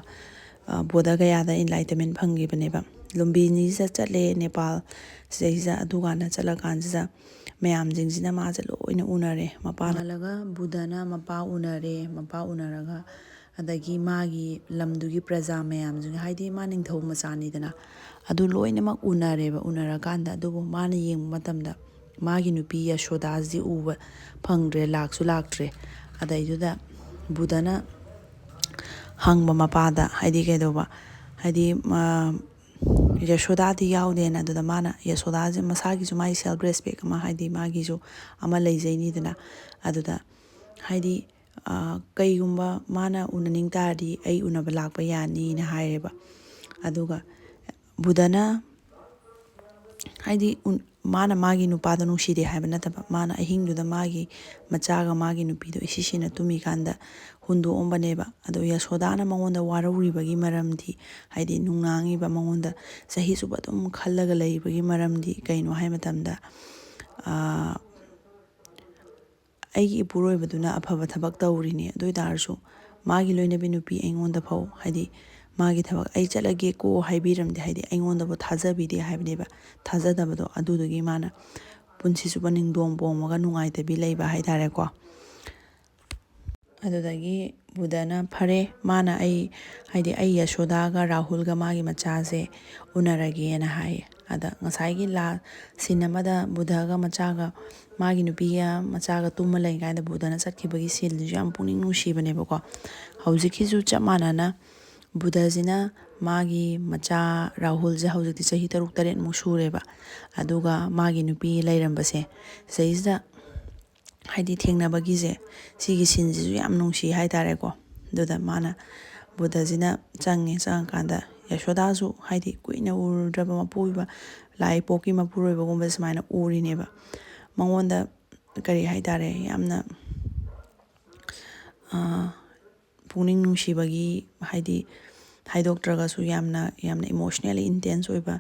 ꯕꯣꯙ ꯒꯌꯥꯗ ꯏꯟꯂꯥꯏꯇꯃꯦꯟ ꯐꯪꯈꯤꯕꯅꯦꯕ꯫ ꯂꯨꯝꯕꯤꯅꯤꯁꯤꯗ ꯆꯠꯂꯦ ꯅꯦꯄꯥꯜ꯫ ꯁꯤꯗꯩꯁꯤꯗ ꯑꯗꯨꯀꯥꯟꯗ ꯆꯠꯂꯀꯥꯟꯁꯤꯗ ꯃꯌꯥꯝꯁꯤꯡꯁꯤꯅ ꯃꯥꯁꯦ ꯂꯣꯏꯅ ꯎꯅꯔꯦ꯫ ꯃꯄꯥ ꯎꯅꯔꯒ ꯕꯨꯙꯅ ꯃꯄꯥ ꯎꯅꯔꯦ꯫ ꯃꯄꯥ ꯎꯅꯔꯒ ꯑꯗꯒꯤ ꯃꯥꯒꯤ ꯂꯝꯗꯨꯒꯤ ꯄ꯭ꯔꯖꯥ ꯃꯌꯥꯝꯁꯤꯡ, ꯍꯥꯏꯗꯤ ꯃꯥ ꯅꯤꯡꯊꯧ ꯃꯆꯥꯅꯤꯗꯅ, ꯑꯗꯨ ꯂꯣꯏꯅꯃꯛ ꯎꯅꯔꯦꯕ꯫ ꯎꯅꯔꯀꯥꯟꯗ ꯑꯗꯨꯕꯨ ꯃꯥꯅ ꯌꯦꯡꯕ ꯃꯇꯝꯗ ꯃꯥꯒꯤ ꯅꯨꯄꯤ ꯌꯁꯣꯗꯥꯁꯤꯗꯤ ꯎꯕ ꯐꯪꯗ꯭ꯔꯦ, ꯂꯥꯛꯁꯨ ꯂꯥꯛꯇ꯭ꯔꯦ꯫ ꯑꯗꯩꯗꯨꯗ ꯕꯨꯙꯅ ꯍꯪꯕ ꯃꯄꯥꯗ, ꯍꯥꯏꯗꯤ ꯀꯩꯗꯧꯕ, ꯍꯥꯏꯗꯤ ꯌꯁꯣꯗꯥꯗꯤ ꯌꯥꯎꯗꯦꯅ꯫ ꯑꯗꯨꯗ ꯃꯥꯅ ꯌꯁꯣꯗꯥꯁꯦ, ꯃꯁꯥꯒꯤꯁꯨ ꯃꯥꯒꯤ ꯁꯦꯜꯐ ꯔꯦꯁꯄꯦꯛ ꯑꯃ, ꯍꯥꯏꯗꯤ ꯃꯥꯒꯤꯁꯨ ꯑꯃ ꯂꯩꯖꯩꯅꯤꯗꯅ꯫ ꯑꯗꯨꯗ ꯍꯥꯏꯗꯤ ꯀꯩꯒꯨꯝꯕ ꯃꯥꯅ ꯎꯅꯅꯤꯡ ꯇꯥꯔꯗꯤ ꯑꯩ ꯎꯅꯕ ꯂꯥꯛꯄ ꯌꯥꯅꯤꯅ ꯍꯥꯏꯔꯦꯕ꯫ ꯑꯗꯨꯒ ꯕꯨꯙꯅ ꯍꯥꯏꯗꯤ ꯃꯥꯅ ꯃꯥꯒꯤ ꯅꯨꯄꯥꯗꯣ ꯅꯨꯡꯁꯤꯗꯦ ꯍꯥꯏꯕ ꯅꯠꯇꯕ, ꯃꯥꯅ ꯑꯍꯤꯡꯗꯨꯗ ꯃꯥꯒꯤ ꯃꯆꯥꯒ ꯃꯥꯒꯤ ꯅꯨꯄꯤꯗꯣ ꯏꯁꯤꯁꯤꯅ ꯇꯨꯝꯃꯤꯀꯥꯟꯗ ꯍꯨꯟꯗꯣꯛꯑꯝꯕꯅꯦꯕ꯫ ꯑꯗꯣ ꯌꯁꯣꯗꯥꯅ ꯃꯉꯣꯟꯗ ꯋꯥꯔꯧꯔꯤꯕꯒꯤ ꯃꯔꯝꯗꯤ, ꯍꯥꯏꯗꯤ ꯅꯨꯡꯅꯥꯡꯉꯤꯕ, ꯃꯉꯣꯟꯗ ꯆꯍꯤ ꯆꯨꯞꯄ ꯑꯗꯨꯝ ꯈꯜꯂꯒ ꯂꯩꯕꯒꯤ ꯃꯔꯝꯗꯤ ꯀꯩꯅꯣ ꯍꯥꯏ ꯃꯇꯝꯗ, ꯑꯩꯒꯤ ꯏꯄꯨꯔꯣꯏꯕꯗꯨꯅ ꯑꯐꯕ ꯊꯕꯛ ꯇꯧꯔꯤꯅꯤ, ꯑꯗꯨ ꯑꯣꯏ ꯇꯥꯔꯁꯨ ꯃꯥꯒꯤ ꯂꯣꯏꯅꯕꯤ ꯅꯨꯄꯤ ꯑꯩꯉꯣꯟꯗ ꯐꯥꯎ, ꯍꯥꯏꯗꯤ ꯃꯥꯒꯤ ꯊꯕꯛ "ꯑꯩ ꯆꯠꯂꯒꯦꯀꯣ" ꯍꯥꯏꯕꯤꯔꯝꯗꯦ, ꯍꯥꯏꯗꯤ ꯑꯩꯉꯣꯟꯗꯕꯨ ꯊꯥꯖꯕꯤꯗꯦ ꯍꯥꯏꯕꯅꯦꯕ꯫ ꯊꯥꯖꯗꯕꯗꯣ ꯑꯗꯨꯗꯨꯒꯤ ꯃꯥꯅ ꯄꯨꯟꯁꯤ ꯆꯨꯞꯄ ꯅꯤꯡꯗꯣꯡ ꯄꯣꯡꯉꯒ ꯅꯨꯡꯉꯥꯏꯇꯕꯤ ꯂꯩꯕ ꯍꯥꯏꯇꯥꯔꯦꯀꯣ꯫ ꯑꯗꯨꯗꯒꯤ ꯕꯨꯙꯅ "ꯐꯔꯦ, ꯃꯥꯅ ꯑꯩ, ꯍꯥꯏꯗꯤ ꯑꯩ ꯌꯁꯣꯗꯥꯒ ꯔꯥꯍꯨꯜꯒ ꯃꯥꯒꯤ ꯃꯆꯥꯁꯦ ꯎꯅꯔꯒꯦꯅ" ꯍꯥꯏꯌꯦ꯫ ꯑꯗ ꯉꯁꯥꯏꯒꯤ ꯂꯥ ꯁꯤꯟ ꯑꯃꯗ ꯕꯨꯙꯒ ꯃꯆꯥꯒ, ꯃꯥꯒꯤ ꯅꯨꯄꯤꯒ ꯃꯆꯥꯒ ꯇꯨꯝꯃ ꯂꯩꯔꯤꯉꯩꯗ ꯕꯨꯙꯅ ꯆꯠꯈꯤꯕꯒꯤ ꯁꯤꯟꯗꯨꯁꯨ ꯌꯥꯝ ꯄꯨꯛꯅꯤꯡ ꯅꯨꯡꯁꯤꯕꯅꯦꯕꯀꯣ꯫ ꯍꯧꯖꯤꯛꯀꯤꯁꯨ ꯆꯞ ꯃꯥꯟꯅꯅ ꯕꯨꯙꯁꯤꯅ ꯃꯥꯒꯤ ꯃꯆꯥ ꯔꯥꯍꯨꯜꯁꯦ ꯍꯧꯖꯤꯛꯇꯤ ꯆꯍꯤ ꯇꯔꯨꯛ ꯇꯔꯦꯠꯃꯨꯛ ꯁꯨꯔꯦꯕ꯫ ꯑꯗꯨꯒ ꯃꯥꯒꯤ ꯅꯨꯄꯤ ꯂꯩꯔꯝꯕꯁꯦ, ꯁꯤꯗꯩꯁꯤꯗ ꯍꯥꯏꯗꯤ ꯊꯦꯡꯅꯕꯒꯤꯁꯦ, ꯁꯤꯒꯤ ꯁꯤꯟꯁꯤꯁꯨ ꯌꯥꯝ ꯅꯨꯡꯁꯤ ꯍꯥꯏꯇꯥꯔꯦꯀꯣ꯫ ꯑꯗꯨꯗ ꯃꯥꯅ, ꯕꯨꯙꯁꯤꯅ ꯆꯪꯉꯦ꯫ ꯆꯪꯉꯀꯥꯟꯗ ꯌꯁꯣꯗꯥꯁꯨ, ꯍꯥꯏꯗꯤ ꯀꯨꯏꯅ ꯎꯔꯨꯗ꯭ꯔꯕ ꯃꯄꯨꯔꯣꯏꯕ, ꯂꯥꯏ ꯄꯣꯛꯀꯤ ꯃꯄꯨꯔꯣꯏꯕꯒꯨꯝꯕ ꯁꯨꯃꯥꯏꯅ ꯎꯔꯤꯅꯦꯕ꯫ ꯃꯉꯣꯟꯗ ꯀꯔꯤ ꯍꯥꯏꯇꯥꯔꯦ, ꯌꯥꯝꯅ ꯄꯨꯛꯅꯤꯡ ꯅꯨꯡꯁꯤꯕꯒꯤ, ꯍꯥꯏꯗꯤ ꯍꯥꯏꯗꯣꯛꯇ꯭ꯔꯒꯁꯨ ꯌꯥꯝꯅ, ꯌꯥꯝꯅ emotionally intense ꯑꯣꯏꯕ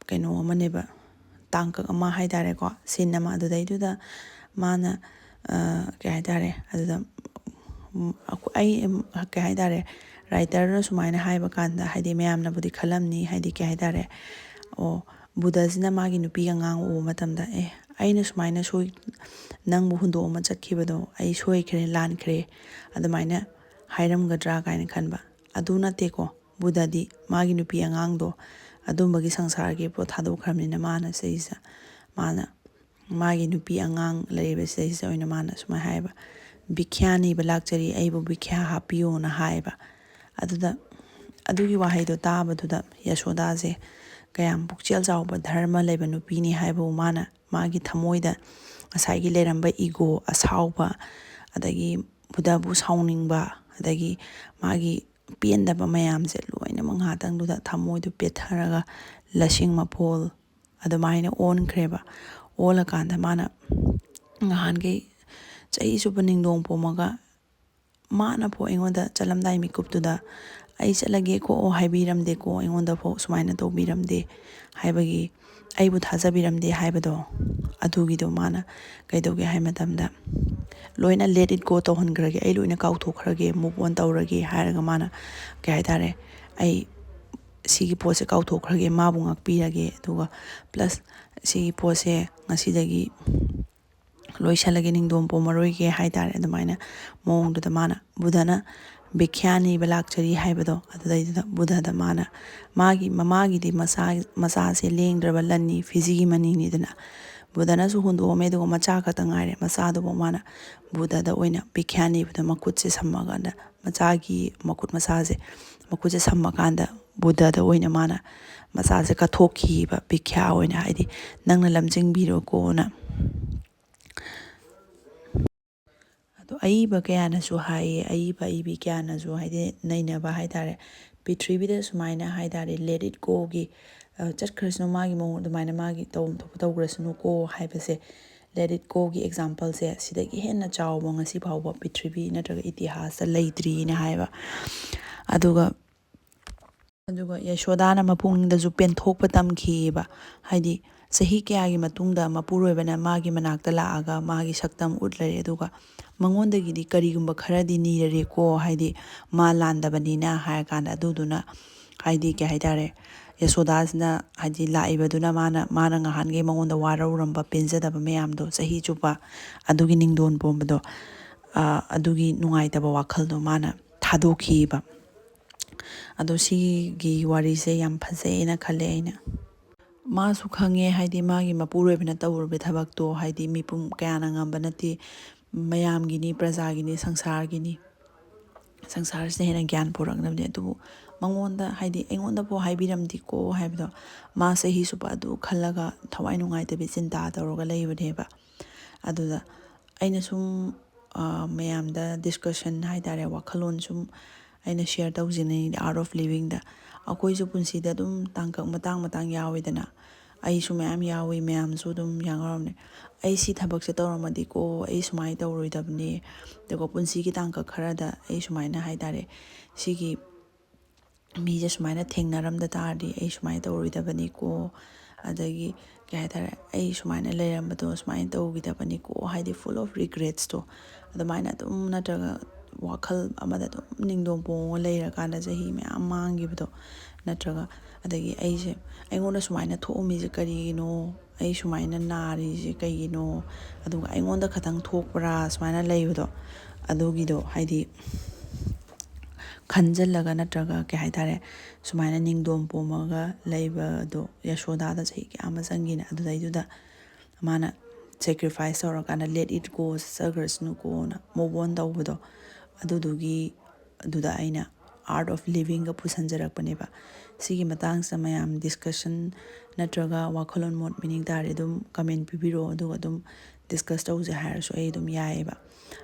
ꯀꯩꯅꯣ ꯑꯃꯅꯦꯕ, ꯇꯥꯡꯀꯛ ꯑꯃ ꯍꯥꯏꯇꯥꯔꯦꯀꯣ, ꯁꯤꯟ ꯑꯃ꯫ ꯑꯗꯨꯗꯩꯗꯨꯗ ꯃꯥꯅ ꯀꯩ ꯍꯥꯏꯇꯥꯔꯦ, ꯑꯗꯨꯗ ꯑꯩꯈꯣꯏ ꯑꯩ ꯀꯩ ꯍꯥꯏꯇꯥꯔꯦ, ꯔꯥꯏꯇꯔꯅ ꯁꯨꯃꯥꯏꯅ ꯍꯥꯏꯕ ꯀꯥꯟꯗ, ꯍꯥꯏꯗꯤ ꯃꯌꯥꯝꯅꯕꯨꯗꯤ ꯈꯜꯂꯝꯅꯤ, ꯍꯥꯏꯗꯤ ꯀꯩ ꯍꯥꯏꯇꯥꯔꯦ, ꯑꯣ, ꯕꯨꯙꯁꯤꯅ ꯃꯥꯒꯤ ꯅꯨꯄꯤ ꯑꯉꯥꯡ ꯎꯕ ꯃꯇꯝꯗ, "ꯑꯦ, ꯑꯩꯅ ꯁꯨꯃꯥꯏꯅ ꯁꯣꯏ ꯅꯪꯕꯨ ꯍꯨꯟꯗꯣꯛꯑꯃ ꯆꯠꯈꯤꯕꯗꯣ ꯑꯩ ꯁꯣꯏꯈ꯭ꯔꯦ, ꯂꯥꯟꯈ꯭ꯔꯦ" ꯑꯗꯨꯃꯥꯏꯅ ꯍꯥꯏꯔꯝꯒꯗ꯭ꯔꯥ ꯀꯥꯏꯅ ꯈꯟꯕ꯫ ꯑꯗꯨ ꯅꯠꯇꯦꯀꯣ, ꯕꯨꯙꯗꯤ ꯃꯥꯒꯤ ꯅꯨꯄꯤ ꯑꯉꯥꯡꯗꯣ ꯑꯗꯨꯝꯕꯒꯤ ꯁꯪꯁꯥꯔꯒꯤ ꯄꯣꯠ ꯊꯥꯗꯣꯛꯈ꯭ꯔꯕꯅꯤꯅ, ꯃꯥꯅ ꯁꯤꯁꯦ, ꯃꯥꯅ ꯃꯥꯒꯤ ꯅꯨꯄꯤ ꯑꯉꯥꯡ ꯂꯩꯔꯤꯕꯁꯤꯗꯩꯁꯤꯗ ꯑꯣꯏꯅ ꯃꯥꯅ ꯁꯨꯃꯥꯏꯅ ꯍꯥꯏꯌꯦꯕ, "ꯚꯤꯈ꯭ꯌꯥ ꯅꯤꯕ ꯂꯥꯛꯆꯔꯤ, ꯑꯩꯕꯨ ꯚꯤꯈ꯭ꯌꯥ ꯍꯥꯞꯄꯤꯌꯣꯅ" ꯍꯥꯏꯌꯦꯕ꯫ ꯑꯗꯨꯗ ꯑꯗꯨꯒꯤ ꯋꯥꯍꯩꯗꯣ ꯇꯥꯕꯗꯨꯗ ꯌꯥꯁꯣꯗꯥꯁꯦ ꯀꯌꯥꯝ ꯄꯨꯛꯆꯦꯜ ꯆꯥꯎꯕ, ꯙꯔꯃ ꯂꯩꯕ ꯅꯨꯄꯤꯅꯤ ꯍꯥꯏꯕꯕꯨ ꯃꯥꯅ ꯃꯥꯒꯤ ꯊꯃꯣꯏꯗ ꯉꯁꯥꯏꯒꯤ ꯂꯩꯔꯝꯕ ꯏꯒꯣ, ꯑꯁꯥꯎꯕ, ꯑꯗꯒꯤ ꯕꯨꯙꯕꯨ ꯁꯥꯎꯅꯤꯡꯕ, ꯑꯗꯒꯤ ꯃꯥꯒꯤ ꯄꯦꯟꯗꯕ ꯃꯌꯥꯝꯁꯦ ꯂꯣꯏꯅꯃꯛ ꯉꯥꯏꯍꯥꯛꯇꯪꯗꯨꯗ ꯊꯃꯣꯏꯗꯨ ꯄꯦꯠꯊꯔꯒ ꯂꯁꯤꯡ ꯃꯐꯣꯜ ꯑꯗꯨꯃꯥꯏꯅ ꯑꯣꯟꯈ꯭ꯔꯦꯕ꯫ ꯑꯣꯜꯂꯀꯥꯟꯗ ꯃꯥꯅ ꯉꯍꯥꯟꯈꯩ ꯆꯍꯤ ꯆꯨꯞꯄ ꯅꯤꯡꯗꯣꯡ ꯄꯣꯝꯃꯒ ꯃꯥꯅꯐꯥꯎ ꯑꯩꯉꯣꯟꯗ ꯆꯠꯂꯝꯗꯥꯏ ꯃꯤꯀꯨꯞꯇꯨꯗ "ꯑꯩ ꯆꯠꯂꯒꯦꯀꯣ" ꯍꯥꯏꯕꯤꯔꯝꯗꯦꯀꯣ, ꯑꯩꯉꯣꯟꯗꯐꯥꯎ ꯁꯨꯃꯥꯏꯅ ꯇꯧꯕꯤꯔꯝꯗꯦ ꯍꯥꯏꯕꯒꯤ, ꯑꯩꯕꯨ ꯊꯥꯖꯕꯤꯔꯝꯗꯦ ꯍꯥꯏꯕꯗꯣ, ꯑꯗꯨꯒꯤꯗꯣ ꯃꯥꯅ ꯀꯩꯗꯧꯒꯦ ꯍꯥꯏ ꯃꯇꯝꯗ, "ꯂꯣꯏꯅ let it go ꯇꯧꯍꯟꯈ꯭ꯔꯒꯦ, ꯑꯩ ꯂꯣꯏꯅ ꯀꯥꯎꯊꯣꯛꯈ꯭ꯔꯒꯦ, move on ꯇꯧꯔꯒꯦ" ꯍꯥꯏꯔꯒ ꯃꯥꯅ, ꯀꯩ ꯍꯥꯏꯇꯥꯔꯦ, "ꯑꯩ ꯁꯤꯒꯤ ꯄꯣꯠꯁꯦ ꯀꯥꯎꯊꯣꯛꯈ꯭ꯔꯒꯦ, ꯃꯥꯕꯨ ꯉꯥꯛꯄꯤꯔꯒꯦ, ꯑꯗꯨꯒ plus ꯁꯤꯒꯤ ꯄꯣꯠꯁꯦ ꯉꯁꯤꯗꯒꯤ ꯂꯣꯏꯁꯜꯂꯒꯦ, ꯅꯤꯡꯗꯣꯝ ꯄꯣꯝꯃꯔꯣꯏꯒꯦ" ꯍꯥꯏꯇꯥꯔꯦ꯫ ꯑꯗꯨꯃꯥꯏꯅ ꯃꯑꯣꯡꯗꯨꯗ ꯃꯥꯅ ꯕꯨꯙꯅ ꯚꯤꯈ꯭ꯌꯥ ꯅꯤꯕ ꯂꯥꯛꯆꯔꯤ ꯍꯥꯏꯕꯗꯣ, ꯑꯗꯨꯗꯩꯗꯨꯗ ꯕꯨꯙꯗ ꯃꯥꯅ, ꯃꯥꯒꯤ, ꯃꯃꯥꯒꯤꯗꯤ ꯃꯆꯥ, ꯃꯆꯥꯁꯦ ꯂꯦꯡꯗ꯭ꯔꯕ ꯂꯟꯅꯤ, ꯐꯤꯖꯤꯒꯤ ꯃꯅꯤꯅꯤꯗꯅ꯫ ꯕꯨꯙꯅꯁꯨ ꯍꯨꯟꯗꯣꯛꯑꯝꯃꯦ, ꯑꯗꯨꯒ ꯃꯆꯥ ꯈꯛꯇ ꯉꯥꯏꯔꯦ꯫ ꯃꯆꯥꯗꯨꯕꯨ ꯃꯥꯅ ꯕꯨꯙꯗ ꯑꯣꯏꯅ ꯚꯤꯈ꯭ꯌꯥ ꯅꯤꯕꯗ ꯃꯈꯨꯠꯁꯦ ꯁꯝꯃꯀꯥꯟꯗ, ꯃꯆꯥꯒꯤ ꯃꯈꯨꯠ ꯃꯁꯥꯁꯦ, ꯃꯈꯨꯠꯁꯦ ꯁꯝꯃꯀꯥꯟꯗ ꯕꯨꯙꯗ ꯑꯣꯏꯅ ꯃꯥꯅ ꯃꯆꯥꯁꯦ ꯀꯠꯊꯣꯛꯈꯤꯕ, ꯚꯤꯈ꯭ꯌꯥ ꯑꯣꯏꯅ, ꯍꯥꯏꯗꯤ "ꯅꯪꯅ ꯂꯝꯖꯤꯡꯕꯤꯔꯣꯀꯣꯅ"꯫ ꯑꯗꯣ ꯑꯏꯕ ꯀꯌꯥꯅꯁꯨ ꯍꯥꯏꯌꯦ, ꯑꯏꯕ ꯑꯏꯕꯤ ꯀꯌꯥꯅꯁꯨ, ꯍꯥꯏꯗꯤ ꯅꯩꯅꯕ ꯍꯥꯏꯇꯥꯔꯦ, ꯄ꯭ꯔꯤꯊꯤꯕꯤꯗ ꯁꯨꯃꯥꯏꯅ ꯍꯥꯏꯇꯥꯔꯦ, let it goꯒꯤ, ꯑ, "ꯆꯠꯈ꯭ꯔꯁꯅꯨ, ꯃꯥꯒꯤ ꯃꯑꯣꯡ ꯑꯗꯨꯃꯥꯏꯅ ꯃꯥꯒꯤ ꯇꯧꯐꯝ ꯊꯣꯛꯄ ꯇꯧꯈ꯭ꯔꯁꯅꯨꯀꯣ" ꯍꯥꯏꯕꯁꯦ, let it goꯒꯤ exampleꯁꯦ ꯁꯤꯗꯒꯤ ꯍꯦꯟꯅ ꯆꯥꯎꯕ ꯉꯁꯤ ꯐꯥꯎꯕ ꯄ꯭ꯔꯤꯊꯤꯕꯤ ꯅꯠꯇ꯭ꯔꯒ ꯏꯇꯤꯍꯥꯁꯇ ꯂꯩꯇ꯭ꯔꯤꯅ ꯍꯥꯏꯕ꯫ ꯑꯗꯨꯒ, ꯑꯗꯨꯒ ꯌꯥꯁꯣꯗꯥꯅ ꯃꯄꯨꯛꯅꯤꯡꯗꯁꯨ ꯄꯦꯟꯊꯣꯛꯄ ꯇꯝꯈꯤꯑꯕ, ꯍꯥꯏꯗꯤ ꯆꯍꯤ ꯀꯌꯥꯒꯤ ꯃꯇꯨꯡꯗ ꯃꯄꯨꯔꯣꯏꯕꯅ ꯃꯥꯒꯤ ꯃꯅꯥꯛꯇ ꯂꯥꯛꯑꯒ ꯃꯥꯒꯤ ꯁꯛꯇꯝ ꯎꯠꯂꯔꯦ, ꯑꯗꯨꯒ ꯃꯉꯣꯟꯗꯒꯤꯗꯤ ꯀꯔꯤꯒꯨꯝꯕ ꯈꯔꯗꯤ ꯅꯤꯔꯔꯦꯀꯣ, ꯍꯥꯏꯗꯤ ꯃꯥ ꯂꯥꯟꯗꯕꯅꯤꯅ ꯍꯥꯏꯔꯀꯥꯟꯗ꯫ ꯑꯗꯨꯗꯨꯅ ꯍꯥꯏꯗꯤ ꯀꯩ ꯍꯥꯏꯇꯥꯔꯦ, ꯌꯁꯣꯗꯥꯁꯤꯅ ꯍꯥꯏꯗꯤ ꯂꯥꯛꯏꯕꯗꯨꯅ ꯃꯥꯅ, ꯃꯥꯅ ꯉꯍꯥꯟꯈꯩ ꯃꯉꯣꯟꯗ ꯋꯥꯔꯧꯔꯝꯕ, ꯄꯦꯟꯖꯗꯕ ꯃꯌꯥꯝꯗꯣ, ꯆꯍꯤ ꯆꯨꯞꯄ ꯑꯗꯨꯒꯤ ꯅꯤꯡꯗꯣꯟ ꯄꯣꯝꯕꯗꯣ, ꯑ, ꯑꯗꯨꯒꯤ ꯅꯨꯡꯉꯥꯏꯇꯕ ꯋꯥꯈꯜꯗꯣ ꯃꯥꯅ ꯊꯥꯗꯣꯛꯈꯤꯕ꯫ ꯑꯗꯣ ꯁꯤꯒꯤ ꯋꯥꯔꯤꯁꯦ ꯌꯥꯝ ꯐꯖꯩꯅ ꯈꯜꯂꯦ ꯑꯩꯅ꯫ ꯃꯥꯁꯨ ꯈꯪꯉꯦ, ꯍꯥꯏꯗꯤ ꯃꯥꯒꯤ ꯃꯄꯨꯔꯣꯏꯕꯅ ꯇꯧꯔꯨꯕ ꯊꯕꯛꯇꯣ, ꯍꯥꯏꯗꯤ ꯃꯤꯄꯨꯝ ꯀꯌꯥꯅ ꯉꯝꯕ ꯅꯠꯇꯦ, ꯃꯌꯥꯝꯒꯤꯅꯤ, ꯄ꯭ꯔꯖꯥꯒꯤꯅꯤ, ꯁꯪꯁꯥꯔꯒꯤꯅꯤ, ꯁꯪꯁꯥꯔꯁꯤꯅ ꯍꯦꯟꯅ ꯒ꯭ꯌꯥꯟ ꯄꯨꯔꯛꯅꯕꯅꯦ꯫ ꯑꯗꯨꯕꯨ ꯃꯉꯣꯟꯗ, ꯍꯥꯏꯗꯤ ꯑꯩꯉꯣꯟꯗꯐꯥꯎ ꯍꯥꯏꯕꯤꯔꯝꯗꯦꯀꯣ ꯍꯥꯏꯕꯗꯣ, ꯃꯥ ꯆꯍꯤ ꯆꯨꯞꯄ ꯑꯗꯨ ꯈꯜꯂꯒ ꯊꯋꯥꯏ ꯅꯨꯡꯉꯥꯏꯇꯕꯤ ꯆꯤꯟꯇꯥ ꯇꯧꯔꯒ ꯂꯩꯕꯅꯦꯕ꯫ ꯑꯗꯨꯗ ꯑꯩꯅ ꯁꯨꯝ, ꯑ, ꯃꯌꯥꯝꯗ ꯗꯤꯁꯀꯁꯟ ꯍꯥꯏ ꯇꯥꯔꯦ, ꯋꯥꯈꯜꯂꯣꯟ ꯁꯨꯝ ꯑꯩꯅ ꯁꯤꯌꯔ ꯇꯧꯖꯅꯤꯡꯉꯤꯗꯤ, Art of Livingꯗ ꯑꯩꯈꯣꯏꯁꯨ ꯄꯨꯟꯁꯤꯗ ꯑꯗꯨꯝ ꯇꯥꯡꯀꯛ ꯃꯇꯥꯡ ꯃꯇꯥꯡ ꯌꯥꯎꯋꯤꯗꯅ꯫ ꯑꯩꯁꯨ ꯃꯌꯥꯝ ꯌꯥꯎꯋꯤ, ꯃꯌꯥꯝꯁꯨ ꯑꯗꯨꯝ ꯌꯥꯎꯔꯝꯅꯦ꯫ ꯑꯩ ꯁꯤ ꯊꯕꯛꯁꯦ ꯇꯧꯔꯝꯃꯗꯤꯀꯣ, ꯑꯩ ꯁꯨꯃꯥꯏꯅ ꯇꯧꯔꯣꯏꯗꯕꯅꯤ, ꯑꯗꯨꯒ ꯄꯨꯟꯁꯤꯒꯤ ꯇꯥꯡꯀꯛ ꯈꯔꯗ ꯑꯩ ꯁꯨꯃꯥꯏꯅ ꯍꯥꯏ ꯇꯥꯔꯦ, ꯁꯤꯒꯤ ꯃꯤꯁꯦ ꯁꯨꯃꯥꯏꯅ ꯊꯦꯡꯅꯔꯝꯗ ꯇꯥꯔꯗꯤ ꯑꯩ ꯁꯨꯃꯥꯏꯅ ꯇꯧꯔꯣꯏꯗꯕꯅꯤꯀꯣ, ꯑꯗꯒꯤ ꯀꯩ ꯍꯥꯏꯇꯥꯔꯦ, ꯑꯩ ꯁꯨꯃꯥꯏꯅ ꯂꯩꯔꯝꯕꯗꯣ ꯁꯨꯃꯥꯏꯅ ꯇꯧꯈꯤꯗꯕꯅꯤꯀꯣ, ꯍꯥꯏꯗꯤ full of regretsꯇꯣ, ꯑꯗꯨꯃꯥꯏꯅ ꯑꯗꯨꯝ, ꯅꯠꯇ꯭ꯔꯒ ꯋꯥꯈꯜ ꯑꯃꯗ ꯑꯗꯨꯝ ꯅꯤꯡꯗꯣꯡ ꯄꯣꯡꯉꯒ ꯂꯩꯔꯀꯥꯟꯗ ꯆꯍꯤ ꯃꯌꯥꯝ ꯃꯥꯡꯈꯤꯕꯗꯣ, ꯅꯠꯇ꯭ꯔꯒ, ꯑꯗꯒꯤ ꯑꯩꯁꯦ, ꯑꯩꯉꯣꯟꯗ ꯁꯨꯃꯥꯏꯅ ꯊꯣꯛꯑꯝꯃꯤꯁꯦ ꯀꯔꯤꯒꯤꯅꯣ, ꯑꯩ ꯁꯨꯃꯥꯏꯅ ꯅꯥꯔꯤꯁꯦ ꯀꯩꯒꯤꯅꯣ, ꯑꯗꯨꯒ ꯑꯩꯉꯣꯟꯗ ꯈꯇꯪ ꯊꯣꯛꯄ꯭ꯔꯥ ꯁꯨꯃꯥꯏꯅ ꯂꯩꯕꯗꯣ, ꯑꯗꯨꯒꯤꯗꯣ ꯍꯥꯏꯗꯤ ꯈꯟꯖꯜꯂꯒ, ꯅꯠꯇ꯭ꯔꯒ ꯀꯩ ꯍꯥꯏꯇꯥꯔꯦ, ꯁꯨꯃꯥꯏꯅ ꯅꯤꯡꯗꯣꯝ ꯄꯣꯝꯃꯒ ꯂꯩꯕꯗꯣ ꯌꯥꯁꯣꯗꯥꯗ ꯆꯍꯤ ꯀꯌꯥ ꯑꯃ ꯆꯪꯈꯤꯅꯦ꯫ ꯑꯗꯨꯗꯩꯗꯨꯗ ꯃꯥꯅ sacrifice ꯇꯧꯔꯀꯥꯟꯗ let it go, ꯆꯠꯆꯈ꯭ꯔꯁꯅꯨꯀꯣꯅ move on ꯇꯧꯕꯗꯣ, ꯑꯗꯨꯗꯨꯒꯤ, ꯑꯗꯨꯗ ꯑꯩꯅ Art of Livingꯒ ꯄꯨꯁꯟꯖꯔꯛꯄꯅꯦꯕ꯫ ꯁꯤꯒꯤ ꯃꯇꯥꯡꯁꯤꯗ ꯃꯌꯥꯝ ꯗꯤꯁꯀꯁꯟ ꯅꯠꯇ꯭ꯔꯒ ꯋꯥꯈꯜꯂꯣꯟ ꯃꯣꯠ ꯃꯤꯅꯤꯡ ꯇꯥꯔꯦ ꯑꯗꯨꯝ ꯀꯃꯦꯟ ꯄꯤꯕꯤꯔꯛꯑꯣ, ꯑꯗꯨꯒ ꯑꯗꯨꯝ ꯗꯤꯁꯀꯁ ꯇꯧꯁꯦ ꯍꯥꯏꯔꯁꯨ ꯑꯩ ꯑꯗꯨꯝ ꯌꯥꯏꯌꯦꯕ꯫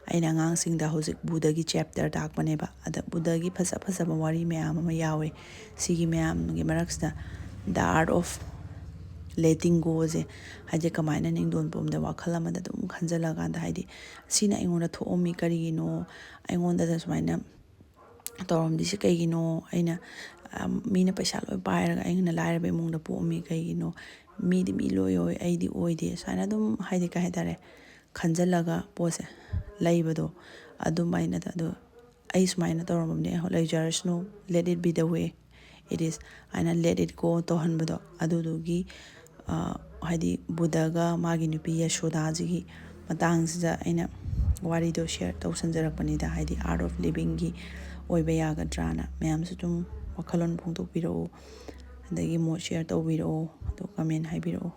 ꯑꯩꯅ ꯑꯉꯥꯡꯁꯤꯡꯗ ꯍꯧꯖꯤꯛ ꯕꯨꯙꯒꯤ ꯆꯦꯞꯇꯔ ꯇꯥꯛꯄꯅꯦꯕ꯫ ꯑꯗ ꯕꯨꯙꯒꯤ ꯐꯖ ꯐꯖꯕ ꯋꯥꯔꯤ ꯃꯌꯥꯝ ꯑꯃ ꯌꯥꯎꯋꯦ꯫ ꯁꯤꯒꯤ ꯃꯌꯥꯝꯒꯤ ꯃꯔꯛꯁꯤꯗ The Art of Letting Goꯁꯦ, ꯍꯥꯏꯗꯤ ꯀꯃꯥꯏꯅ ꯅꯤꯡꯗꯣꯟ ꯄꯣꯝꯗ ꯋꯥꯈꯜ ꯑꯃꯗ ꯑꯗꯨꯝ ꯈꯟꯖꯜꯂꯀꯥꯟꯗ, ꯍꯥꯏꯗꯤ ꯁꯤꯅ ꯑꯩꯉꯣꯟꯗ ꯊꯣꯛꯑꯝꯃꯤ ꯀꯔꯤꯒꯤꯅꯣ, ꯑꯩꯉꯣꯟꯗꯗ ꯁꯨꯃꯥꯏꯅ ꯇꯧꯔꯝꯗ꯭ꯔꯤꯁꯦ ꯀꯩꯒꯤꯅꯣ, ꯑꯩꯅ, ꯑ, ꯃꯤꯅ ꯄꯩꯁꯥ ꯂꯣꯏ ꯄꯥꯏꯔꯒ ꯑꯩꯅ ꯂꯥꯏꯔꯕ ꯏꯃꯨꯡꯗ ꯄꯣꯛꯑꯝꯃꯤ ꯀꯩꯒꯤꯅꯣ, ꯃꯤꯗꯤ ꯃꯤ ꯂꯣꯏ ꯑꯣꯏ, ꯑꯩꯗꯤ ꯑꯣꯏꯗꯦ, ꯁꯨꯃꯥꯏꯅ ꯑꯗꯨꯝ ꯍꯥꯏꯗꯤ ꯀꯩ ꯍꯥꯏꯇꯥꯔꯦ, ꯈꯟꯖꯜꯂꯒ ꯄꯣꯠꯁꯦ ꯂꯩꯕꯗꯣ ꯑꯗꯨꯃꯥꯏꯅ꯫ ꯑꯗꯣ ꯑꯩ ꯁꯨꯃꯥꯏꯅ ꯇꯧꯔꯝꯃꯕꯅꯦ, ꯂꯩꯖꯔꯁꯅꯨ, let it be the way it is ꯍꯥꯏꯅ let it go ꯇꯧꯍꯟꯕꯗꯣ, ꯑꯗꯨꯗꯨꯒꯤ ꯍꯥꯏꯗꯤ ꯕꯨꯙꯒ ꯃꯥꯒꯤ ꯅꯨꯄꯤ ꯌꯁꯣꯗꯥꯁꯤꯒꯤ ꯃꯇꯥꯡꯁꯤꯗ ꯑꯩꯅ ꯋꯥꯔꯤꯗꯣ ꯁꯤꯌꯔ ꯇꯧꯁꯟꯖꯔꯛꯄꯅꯤꯗ꯫ ꯍꯥꯏꯗꯤ Art of Livingꯒꯤ ꯑꯣꯏꯕ ꯌꯥꯒꯗ꯭ꯔꯥꯅ꯫ ꯃꯌꯥꯝꯁꯨ ꯑꯗꯨꯝ ꯋꯥꯈꯜꯂꯣꯟ ꯐꯣꯡꯗꯣꯛꯄꯤꯔꯛꯎ, ꯑꯗꯒꯤ ꯃꯣꯠ ꯁꯤꯌꯔ ꯇꯧꯕꯤꯔꯛꯑꯣ, ꯑꯗꯨ ꯀꯃꯦꯟ ꯍꯥꯏꯕꯤꯔꯛꯑꯣ꯫